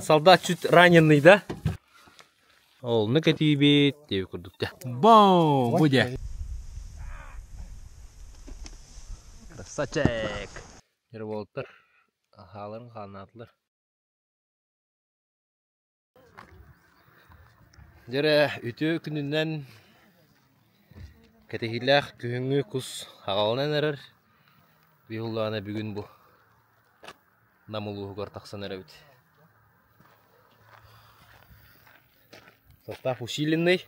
Солдат чуть раненый, да? Олну кэтиибит диэби курдук дьэ. Бом! Бу дьэ. Красавчик! Ерболтар хааларын хааннаатылар. Дьэрэ үтүө күнүнэн кэтэһиилээх күһүҥҥү кус аҕалынан эрэр. Биһуллаана бүгүн бу Нам улууһугар тахсан эрэбит. Состав усиленный.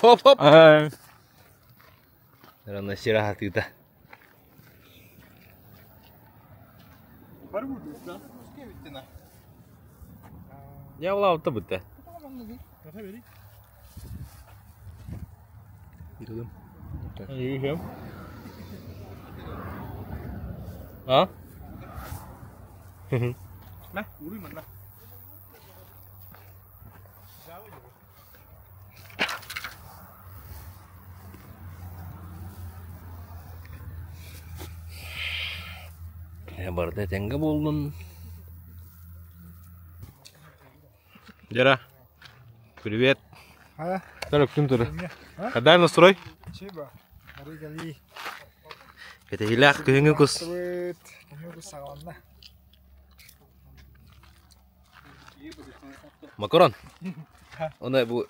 Хоп-хоп! Рано сир аһатыыта. Я улаабыта бытта. А? Барыта этэҥҥэ буоллун. Дера, привет. Төрөктүн туры. Когда настрой? Кэтэһиилээх күһүҥҥү кус. Макарон. Оны бу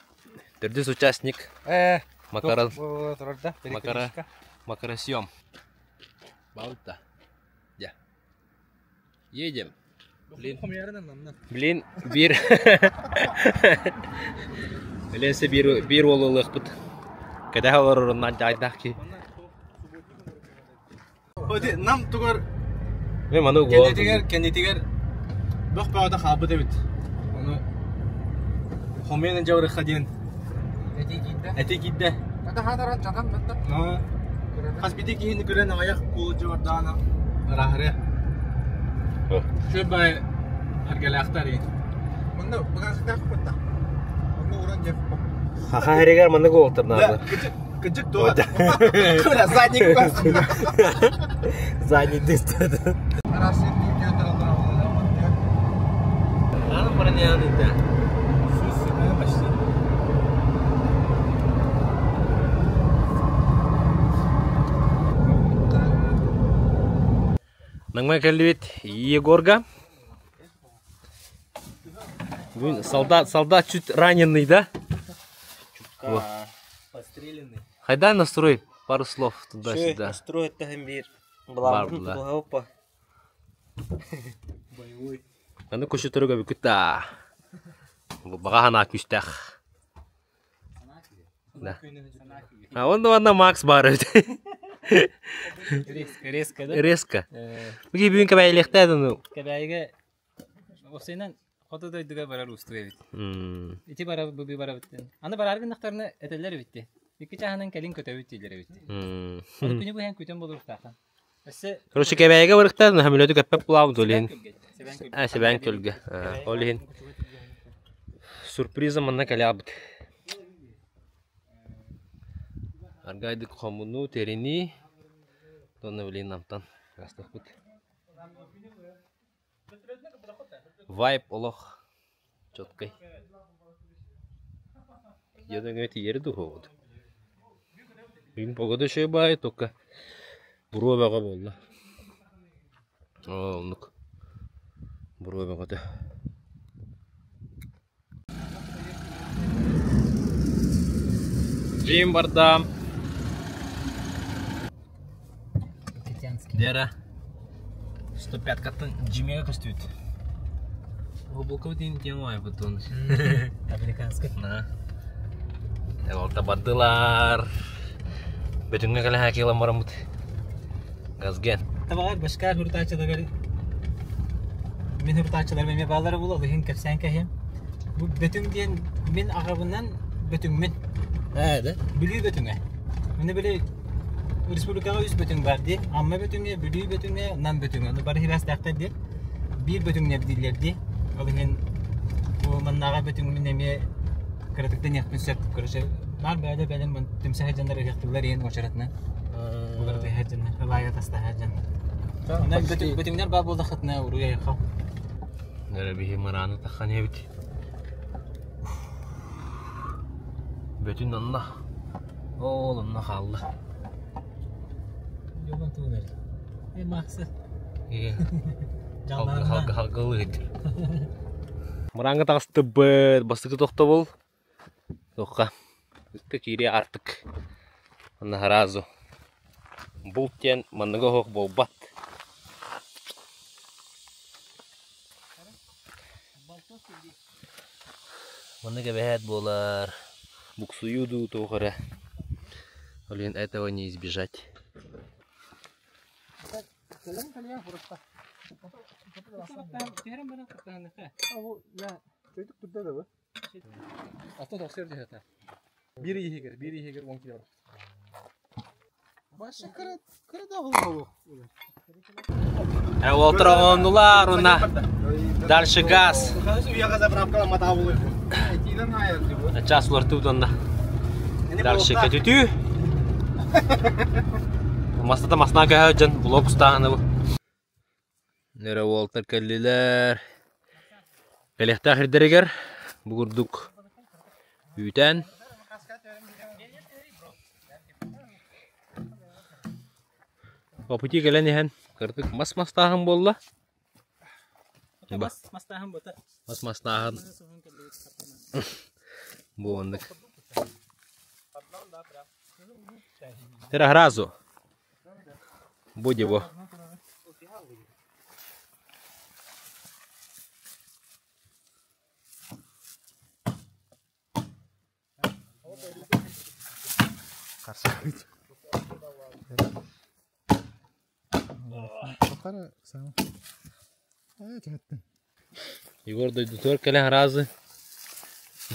төрдүс участник. Макарон. Макара. Макаросъем. Балта. Я. Едем. Блин. Блин, биир Ленсе биир биир уол ылыахпыт. Кэтэһэ олорорунан дьаайдаах киһи. Нам тугар Мен маны кэннитигэр кэннитигэр бөх бөҕөтө хаалбыт эбит. Ону хомуйан дьабырыхха диэн эти киирдэ. Хас биирдии киһини көрөн аҕыйах куул дьыбардаан ырааһырыа. Үчүгэй баҕайы эргэлээхтэр игин. Манна багажниктаах Онно уран дьэппо. Хаха хэригэр маннык уолтар наада. Кыдьык туо. Задник Задний диск. Наҥма кэллибит Егорга. Бүгүн солдат, солдат чуть раненый, да? Постреленный. Хайда настрой? Пару слов туда-сюда. Настрой таһым биир. Бар Былааммытын була. тутуһа оппа. Боевой. Аны көчөтөргө бүкүт да. Баҕа санаа күүстээх. Да. А он уонна Макс баар эбит. Резко, резко, да? Резко. Бу бүгүн кэбээйилиэхтээх ну. Кэбээйигэ Осенан хоту дойдуга барар уустук эбит. Ити бара бу барабыт. Аны барар гыннахтарына этэллэр эбит. Икки чааһынан кэлин көтөбүт дииллэр эбит. Аны күнү быһан күтэн болуруктаахын. Өссө Короче, кэбээйигэ барыктаах, хамилөтү кэппэп булаабыт ол иһин. Сэбээн Күлгэ. А, Сэбээн Күлгэ. Ол иһин сюрприза манна кэлээбит. Аргайдык хомунуу, тэринии. Тонна блин намтан астахпыт. Вайб олох четкай. Дьэ тиийэри дуһуобут. Бүгүн погода үчүгэй баайы, только буруо бөҕө буолла. Оо, оннук. Буруо бөҕөтө. Джим бардам. Дера. 105-каттан Джимига көстүбүт. Облако диэн диэн оайбыт он. Американский. На. Олта бардылар. Бөтүҥҥэ кэлэ хакилан бараммыт. Газген. Табаҕар башкаар хурутааччыларыгар мин хурутааччыларым эмиэ бааллара буолуо, ол иһин кэпсээн кэһиэм. Бу Бөтүҥ диэн мин аҕабынан Бөтүҥмүн. Ээ да? Бүлүү Бөтүҥэ. Маны били республикаҕа үс Бөтүҥ баар дии. Амма Бөтүҥэ, Бүлүү Бөтүҥэ, Нам Бөтүҥэ. Ону бары сибээстээхтэр дии. Биир Бөтүҥнэр дииллэр дии. Ол иһин бу маннааҕы Бөтүҥмүн эмиэ кыратык дэниэхпин сөп. Короче, наар бэйэлэр бэйэлэрин түмсэ сылдьаннар ыһыахтыыллар иһин уочаратынан. Уларыта сылдьаннар, ылаайа тастаһа сылдьаннар. Онон бөтүҥнэр баар буоллаххытына уруй айхал. Нөрө биһи мырааны таххан эбит. Бөтүн онно. Ол онно хаалла. Дьолон тугун эрэ. Э Макса. Халга халгалыыт. Мырааҥҥа таҕыстыбыт, бастакы тохтобул. Туохха? Ыкка киириэ артык. Онно сразу. Булт диэн манныга оһох буолбат. Маннык эбэһээт буолар. Буксуйуу дуу туох эрэ. Блин, этого не избежать. Биир иһигэр, биир иһигэр 10 кило. Баша кыра кыра да болу. Олторооннулар уна. Дальше газ. Час улартыбыт онно. Дальше көтүтүү. Мастата масна көһө дьон блок устааһыны бу. Нөрө уолтар кэллилэр. Кэлиэхтээх ирдэригэр бу курдук үүтээн. По пути кэлэн иһэн кырдык мас мастааһын буолла. Мас мастааһын бута. Мас мастааһын. Бу оннук. Сразу. Будь его. Егор дойдутугар кэлэн араазы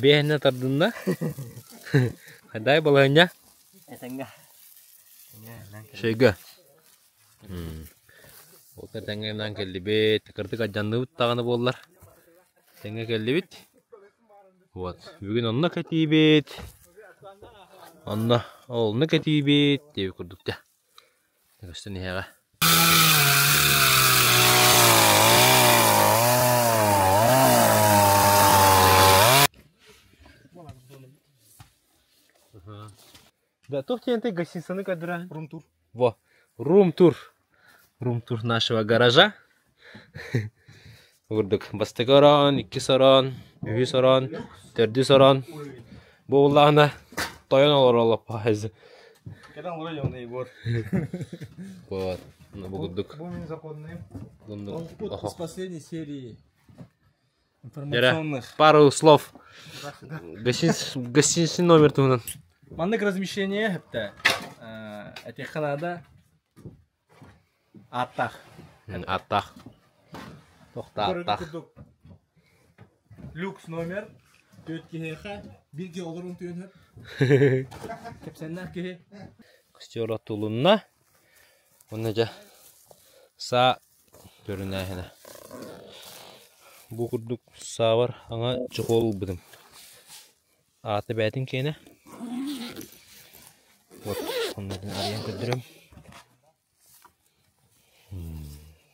биэһинэ тардынна. Хайдай балаһынньа? Этэҥҥэ. Шөйгө. Ол тэҥҥэ кэллибит. Кырдык алдьанныбыт даҕаны буоллар. Тэҥҥэ кэллибит. Вот. Бүгүн онно кэтиибит. Онно олно кэтиибит диэбит курдук дьэ. Көстөн иһэҕэ. Да, туох диэн гостиницаны көрдөрө? Рум-тур. Во, рум-тур. Рум-тур нашего гаража. Курдук бастакы ороон, иккис ороон, үһүс ороон, төрдүс ороон. Бу буллаҕына тойон олороллор Кэлэн олорор дьон Егор. Вот, ну бу курдук. Бу мин законный. Оннук. С последней серии информационных. Пару слов. Гостиничный номер туһунан. Маннык размещение хэптэ. Этиэххэ наада ааттаах. Ааттаах. Тохта ааттаах. Люкс номер. Төрт киһиэхэ биир киһи олорун түүн Кэпсэннээх киһи. Костер оттулунна. Уонна дьэ саа көрүнээһинэ. Бу курдук саабар аҥа чехол ылбытым. Аата бээтин киэнэ. Вот, оннотун арыйан көрдөрөм.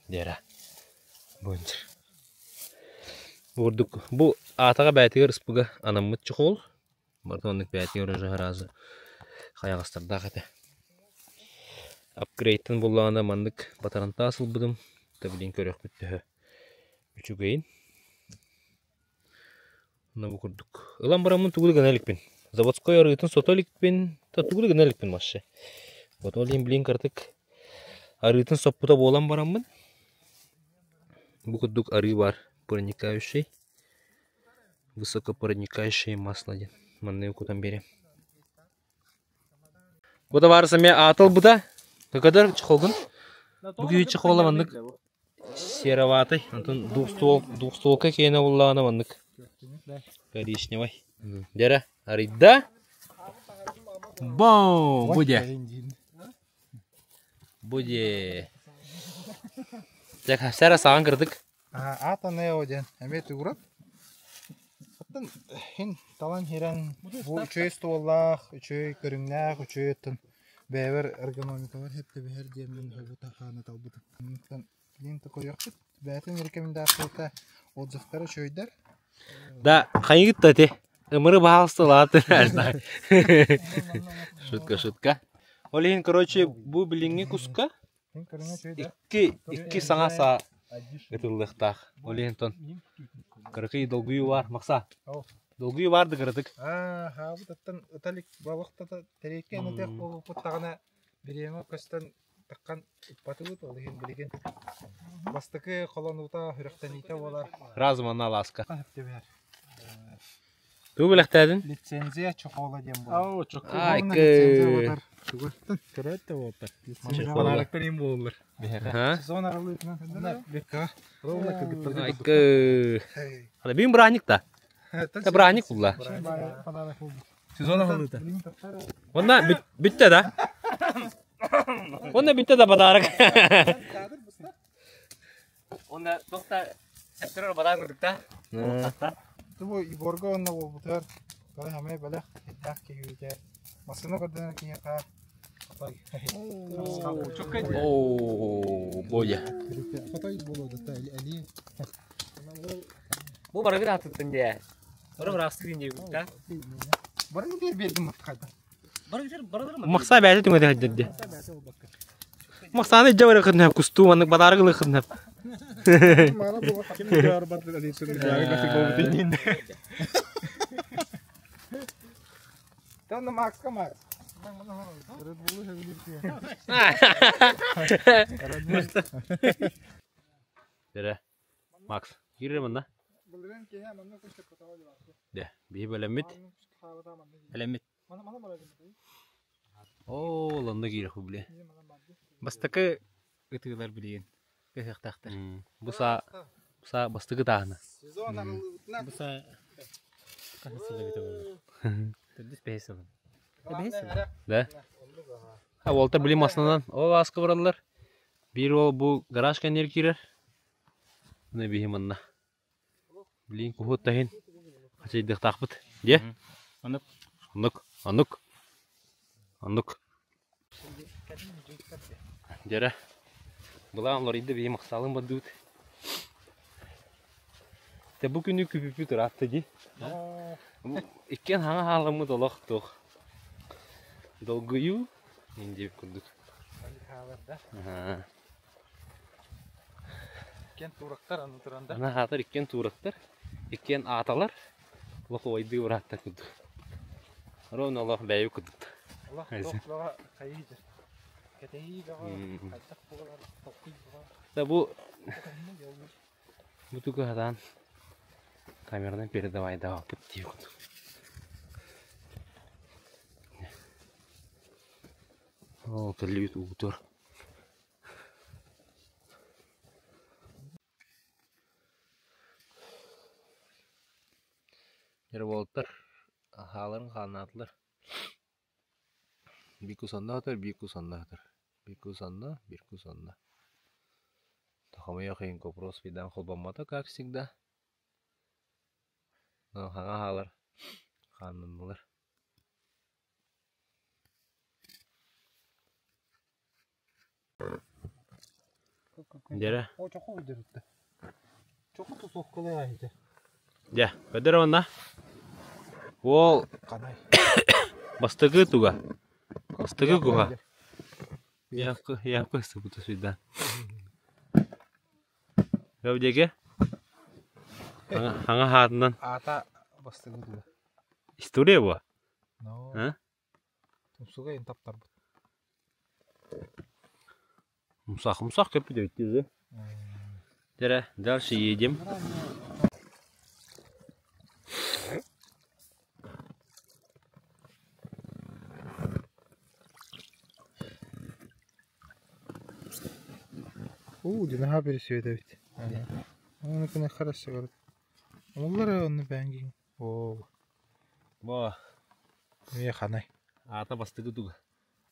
Дера. Бу курдук бу аатаҕа бээтигэр ыспыга анаммыт чехол. Барыта оннук бээтигэр уже аразы хайаҕастардаах этэ. Апгрейдтан буллаҕына маннык батарантаас ылбытым. Да билин көрүөхпүт төһө үчүгэйин. Онно бу курдук. Ылан бараммын тугу да гына иликпин. Заводской арыытын сото иликпин, да тугу да гына иликпин вообще. Вот ол иһин билин кыратык арыытын соппута буолан бараммын бу курдук арыы баар проникающий, высокопроникающее масло диэн манныгы кутан биэриэм. Бу табаарыс эмиэ аата ылбыта. Көкөдөр чехолгун. Бу киһи чехола маннык сероватый. Онтон двухстволка киэнэ буллаҕына маннык коричневый. Дьэрэ, арыйда. Бом! Буде. Буде. Дьэ, сара саҕан кырдык. Аата Нео диэн эмиэ тугурап. Оттон иһин талан иһирэн бу үчүгэй остуоллаах, үчүгэй көрүҥнээх, үчүгэй оттон Бэйэбэр эргономикабар сөп түбэһэр диэммин бу хааны талбытым. Онтон лента көрүөхпүт. Бэйэтин рекомендацията отзывтара үчүгэйдэр. Да, хайыгыт да ти. Ымыры баһаалыста лааты. Шутка, шутка. Ол иһин, короче, бу билиҥҥи куска икки, икки саҥа саа ытыллыахтаах. Ол иһин тон кыракый долгуйуу баар. Макса, долгуйуу баар да кыратык. Аа, хаабыт аттан ыталик балыктата тэриэккэ энэтэх буолбуппут даҕаны бириэмэ көстөн таххан ыппатыбыт, ол иһин билигин бастакы холонуута сүрэхтэниитэ буолар. Разум анна ласка. Тугу бэлэхтээтин? Лицензия чохола диэн буолар. Оо, Айкы. Көрөөт да буолтар. Чехола. Панарыктар буоллар. Сезон арылыытынан бекка. Ровно кыргыттарга Айкы. Ана бин браник та. Та браник булла. Сезон арылыыта. Онна бүттэ да. Онна бүттэ да подарок. Онна тохта септер бадан курдук та. Бу Егорга онно буолбутугар бары хамай бэлэх элбэх киһи Массыына көрдөнөр киһиэхэ Оо, боя. Хотой буолуо да элии. Бу барыгыр атыттын дии. Бары бырастыгын дии да. Бары биир биэрдим хайда. Барыгыр барыгыр Макса бэйэтэ түҥэтэ сылдьар дии. Максаны илдьэ барыаххытын сөп, кустуу маннык бадаарык ылыаххытын сөп. Ким барбат Тонна Макска Макс. Red Bull'у Дэрэ, Макс, киирэр манна. Дэ, биһи бэлэммит. Бэлэммит. Оо, ланна киирэх били. Бастакы ытыылар билигин кыһыахтаахтар. Бу саа, бу саа бастакы тааһына. Бу саа хаһыс сыл эбитэ буолла? Төрдүс бэһис сылын. Бэһис сыл. Да? А уолтар били массыынанан ол ааска бараллар. Биир уол бу гараж кэннигэр киирэр. Мына биһи манна. Билигин куһуот таһын хачайдыахтаахпыт. Дьэ? Оннук. Оннук. Оннук. Оннук. Дьэрэ. Былаан уларыйда биһи махсаалын бардыбыт. Те бу күнү күпүпүт ыраатта дии. Иккиэн хаҥа хааламмыт олох туох. Долгуйуу диэбит курдук. Иккиэн туурактар аны туран да. Аны аатар иккиэн туурактар, иккиэн ааталар, олох убайдыы бырааттар курдук. Ровно олох бэйэ курдук. Олох туох бөҕө хайыы кэтэһии бөҕө хайдах буолар толкуй бөҕө. Да бу бу тугу хатаан камеранан передавайдаабыт дии курдук. Ол кэллибит уутур. Уолаттар хааларын хааннаатылар. Биир кус онно сытар, биир кус онно сытар. Биир кус онно, биир кус онно. Хомойуох иһин вопрос видан холбоммото, как всегда. Но хаҥа хаалар хааннаннылар. Дьэрэ. О, чоху видерүттэ. Чоху тусуохкалаа ити. Дьэ, көдөр онна. Уол Канай. бастакы туга. Бастакы куһа. Япкы, япкы сыбыта сүйда. Бэбдеге. Хаҥа хаатынан. Аата бастакы туга. История буо. Но. А? Тумсуга ин таптарбыт. Мусах, мусах көппүт эбит дии. Дьэрэ, дальше едем. Уу, динаха пересвет эбит. Оны күнэ хорошо көрөт. Оллар онну бэнгин. Оо, Бо, мие ханай. аата бастыгы туга.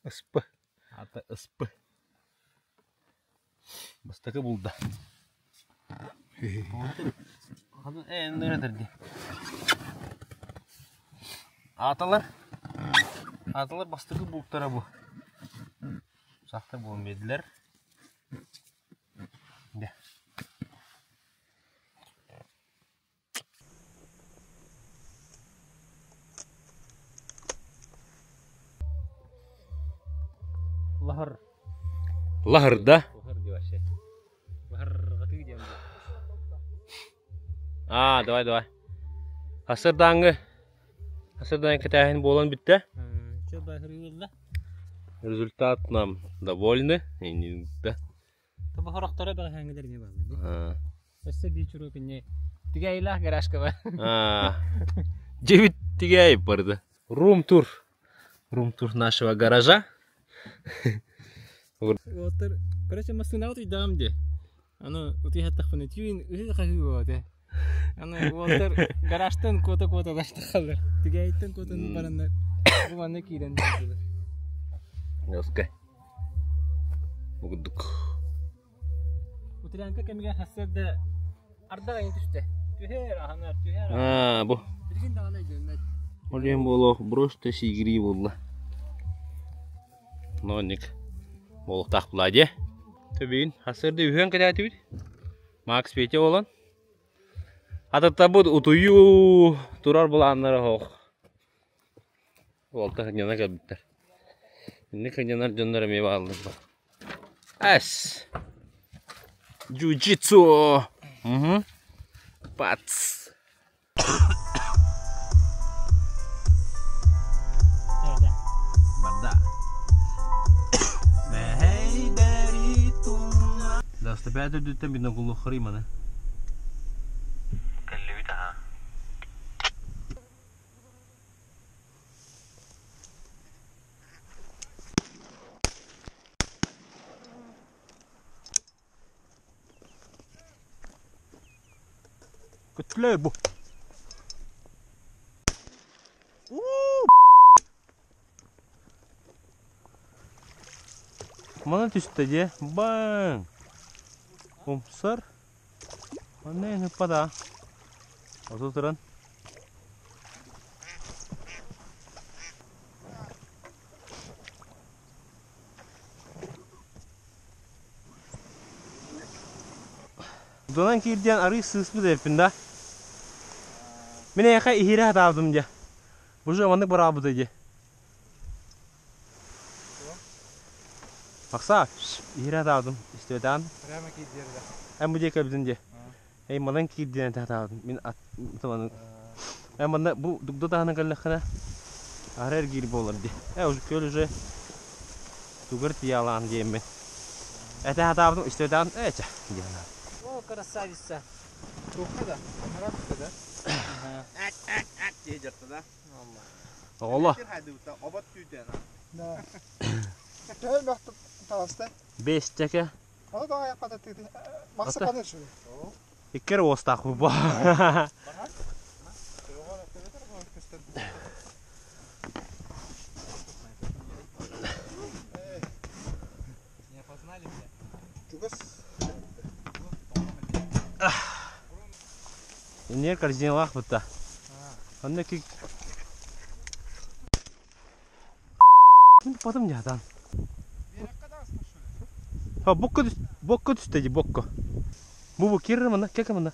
Ыспы. Аата ыспы. Бастакы булда. Ааталар. Ааталар бастакы бултара бу. Сахта буолан биэрдилэр. Дьэ. Лаһыр. Лаһырда. Лаһыр диye вообще. Лаһырҕатыы диэн бу. Аа, давай, давай. Хасырдааҥҥы хасырдааҥҥы кэтээһин буолан бүттэ. Чё баһырыылла? Результат нам довольны. Да. Тобо хорохторо бэҕэһээҥҥилэр эмиэ бааллар. Өссө биир чуруок инньэ тигээйилээх гаражка бар. Дьэбит тигээйип барды. Рум-тур. Рум-тур нашего гаража. Уолаттар, короче, массыынаҕа утуйдаҕым дии. Аны утуйа сыттахпына түүн ыһыы-хаһыы буолуо Аны уолаттар гаражтан куота-куота барта Тигээйиттэн куотан бараннар бу манна киирэн бардылар. Оскай. Бу курдук. Утрянка кэмигэр сарсыарда ардах айан түстэ. Түһэр, аһанар, түһэр. Аа, бу. Билигин даҕаны өйдөммөт. Ол иһин буолуох просто сиигирии буолла. Ноник буолуохтаах булаа дии. Төбүүн сарсыарда үһүөн кэтээтибит. Макс Петя буолан. Атыттарбыт утуйуу турар былааннара суох. Уолта сынньана кэлбиттэр. Инник сынньанар дьоннор эмиэ бааллар. Эс! Джиу-джитсу! Угу. Пац! Барда. Доступять үрдүттэн бинокуллуххарый маны. Кэллибит аха. Көтүлээ бу. Манан түстэ дьэ. Баҥ! Умсар. Манна ыһыппата. Оту туран. Донан киирдиэн арыы сыыспыт эбиппин да. Мин эйиэхэ иһиирэ сатаабытым дьэ. Бу же маннык бараабыта дьэ. Макса, иһирэ сатаабытым, истибэтэҕин. Прямо киирдиэрдэ. Эн бу диэки кэлбитин дьэ. Эй, манан киирдиэн сатаабытым. Мин ат маннык. Эн манна бу дугда таһынан кэллэххинэ аһара эргиир буолар дии. Э, уже көл уже тугар тиийаалаан диэммин. Этэ сатаабытым, истибэтэҕин, ээ чэ, диэн. О, красавица. Туохха да, анараа да. Ат дьарта да. Оҕоло. Обот түүтэн. Төһө элбэх таҕыста? Бэстэкэ. Ону тоҕо айахпата тыыты. Махса паныр шүрү. Иккер уостаах бу. Не опознали меня? Чугас. Иннигэр корзиналаах бытта. Онно ки... Потом дьаатан. Ha bokka түс бокка түстэ дии бокка. Бу бу киирэр манна кэкэ манна.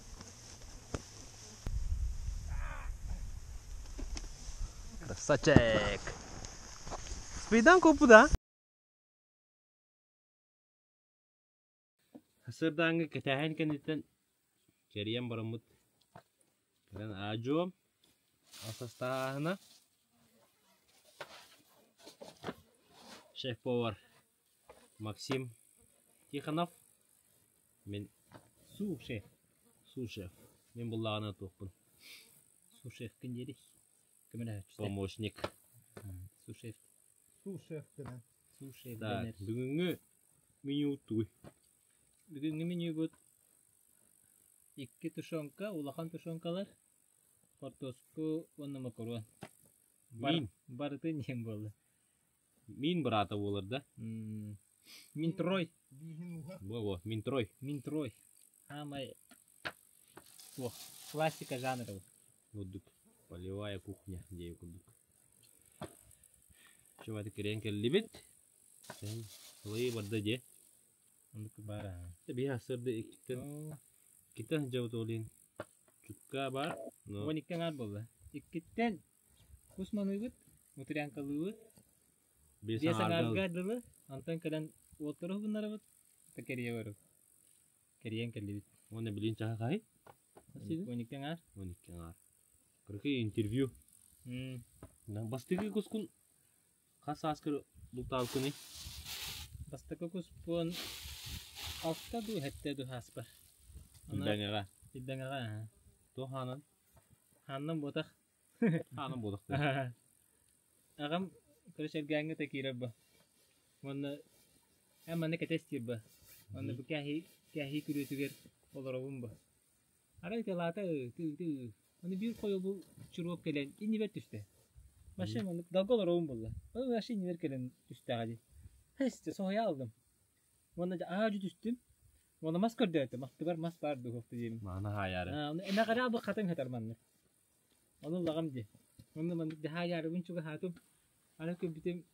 Красавчик. Спидан коппуда. Сырдааҥҥы кэтээһин кэнниттэн кэрийэн бараммыт кэлэн аа-дьуо ас астааһына шеф-повар Максим Тихонов мин Су-шеф. су-шеф мин буллаҕына туохпун Су-шефкин диэри көмөлөһөөччүтэ. Помощник. Су-шеф. Су-шеф дэнэн. Су-шеф Так, дэнэр. бүгүҥҥү меню тугуй? Бүгүҥҥү менюбут икки тушенка, улахан тушенкалар, хортуоску уонна макарон. Мин. Барытын диэн буолла. Мин быраата буолар да? Минтрой. Бииһин ууһа. Во-во, Минтрой. Минтрой. Самай туох классика жанра. Курдук. Полевая кухня диye курдук. Чуваты кириэн кэллибит. Сылайыы барда дии. Оннук баар аа. Биһи сарсыарда иккиттэн иккиттэн сылдьабыт ол иһин чутка баар, но 12 аҥаар буолла. Иккиттэн кус маныыбыт, утрянкалыыбыт, биэс биэс аҥаарга аҥаарга дылы, онтон кэлэн уоттору уһуннарабыт, та кэрийэ барабыт. Кэрийэн кэллибит. Уонна билин чаһы хаһый? 12 аҥаар. 12 аҥаар. Кыракый интервью. Бастакы кускун хас сааскар бултаабыккыный? Бастакы куспун алта дуу, сэттэ дуу сааспар. Илбэҥэҕэ. Илбэҥэҕэ. Туох хаанан? Хааннан буотах. Хаанан буотах. Аҕам короче эргээҥҥэ да киирэр бу. Уонна эн манна кэтэс диир бу. Уонна бу кээһии кээһии күрүөтүгэр олоробун бу. Арай ытыалаата ытыы-ытыы. Аны биир хойобул чуруок кэлэн иннибэр түстэ. Вообще маннык далга олоробун буолла. Ол вообще иннибэр кэлэн түстэҕэ дии. Хэс соһуйа алдым. Уонна дьэ аа-дьу түстүм. Уонна мас көрдөөтүм. Аттыбар мас баар дуу суох диэбин. Мааны хаайаары. Эмэх эрэ бу хатыҥ сытар маннык. Ону ыллаҕым дии. Онно маннык дьэ хаайаарыбын чугаһаатым. Аны көрбүтүм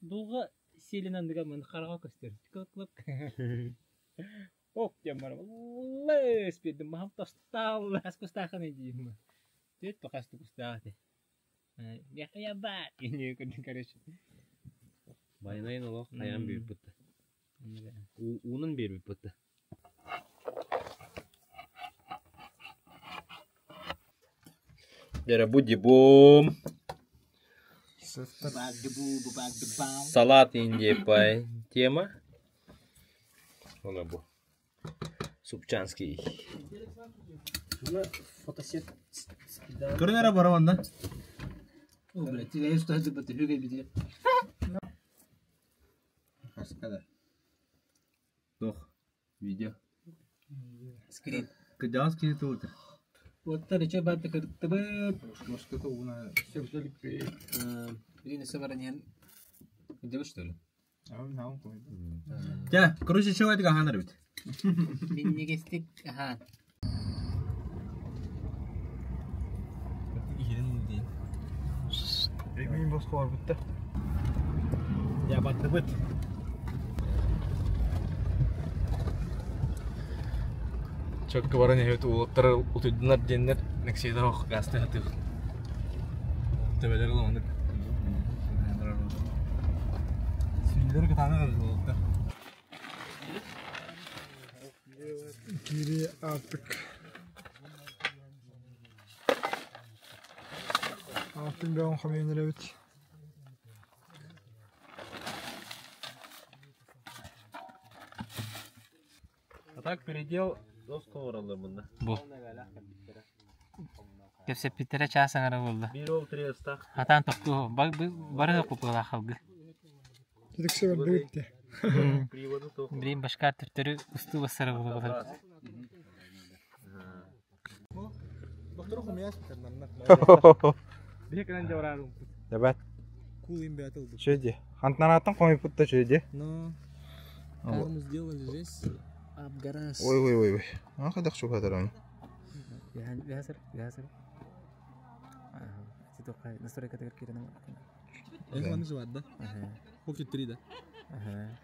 дулҕа сиэлин анныгар маннык хараҕа көстөр. Кылап-кылап. Оп диэн баран лээс биэрдим маһым тостаалла хас кустааххыный диим. Түөрт хас да кустаах этэ. Миэхэ баар диэн көрдүм короче. Байанайын олох хайаан биэрбит да. Уунан биэрбит да. Дьэ бу Салат индиепай тема. Она бу. Супчанский. Көрөн эрэ бара онно. О, блядь, я что это бити. Хаскада. Туох? Видео. Скрин. Кыдьаҕас киһи тугута. Уоттар ичэ баатта кырыттыбыт. Москвата уна сөбүлүк. Блин, өссө баран иһэн Делаешь, что ли? Дьэ, короче, чего это аһаанар эбит. Минньигэстик аһаан. Мин босхо барбытта. Дьэ, бардыбыт. Чөккө баран иһэбит уолаттар утуйдунар диэннэр нэксиэлэр ох гасты хатыыр. Төбөлөр ыланнык. Сүнньүлэр кытаанах эбит уолаттар. Киири аартык. Аартык бөҕүн хомуйан эрэбит. А так передел доска оҥороллор мунна. Бу. Кэпсэппиттэрэ чаас аҥара буолла. Биир ол триостаах. Хатаан тохтуу бары купулаах халгы. Түтүксэ бардыбыт дии. Приводу туох. Блин, башкар түртөрү устуу бассара буолар. Дебат. Чөйди. Хантнарааттан хомуйпут да чөйди. Ну, карму сделали здесь, абгарас. Ой ой ой ой. А хайдах шухатаран. Вязер, вязер. Настройка тегер кирен. Это называют, да? Pocket 3, да? Ага.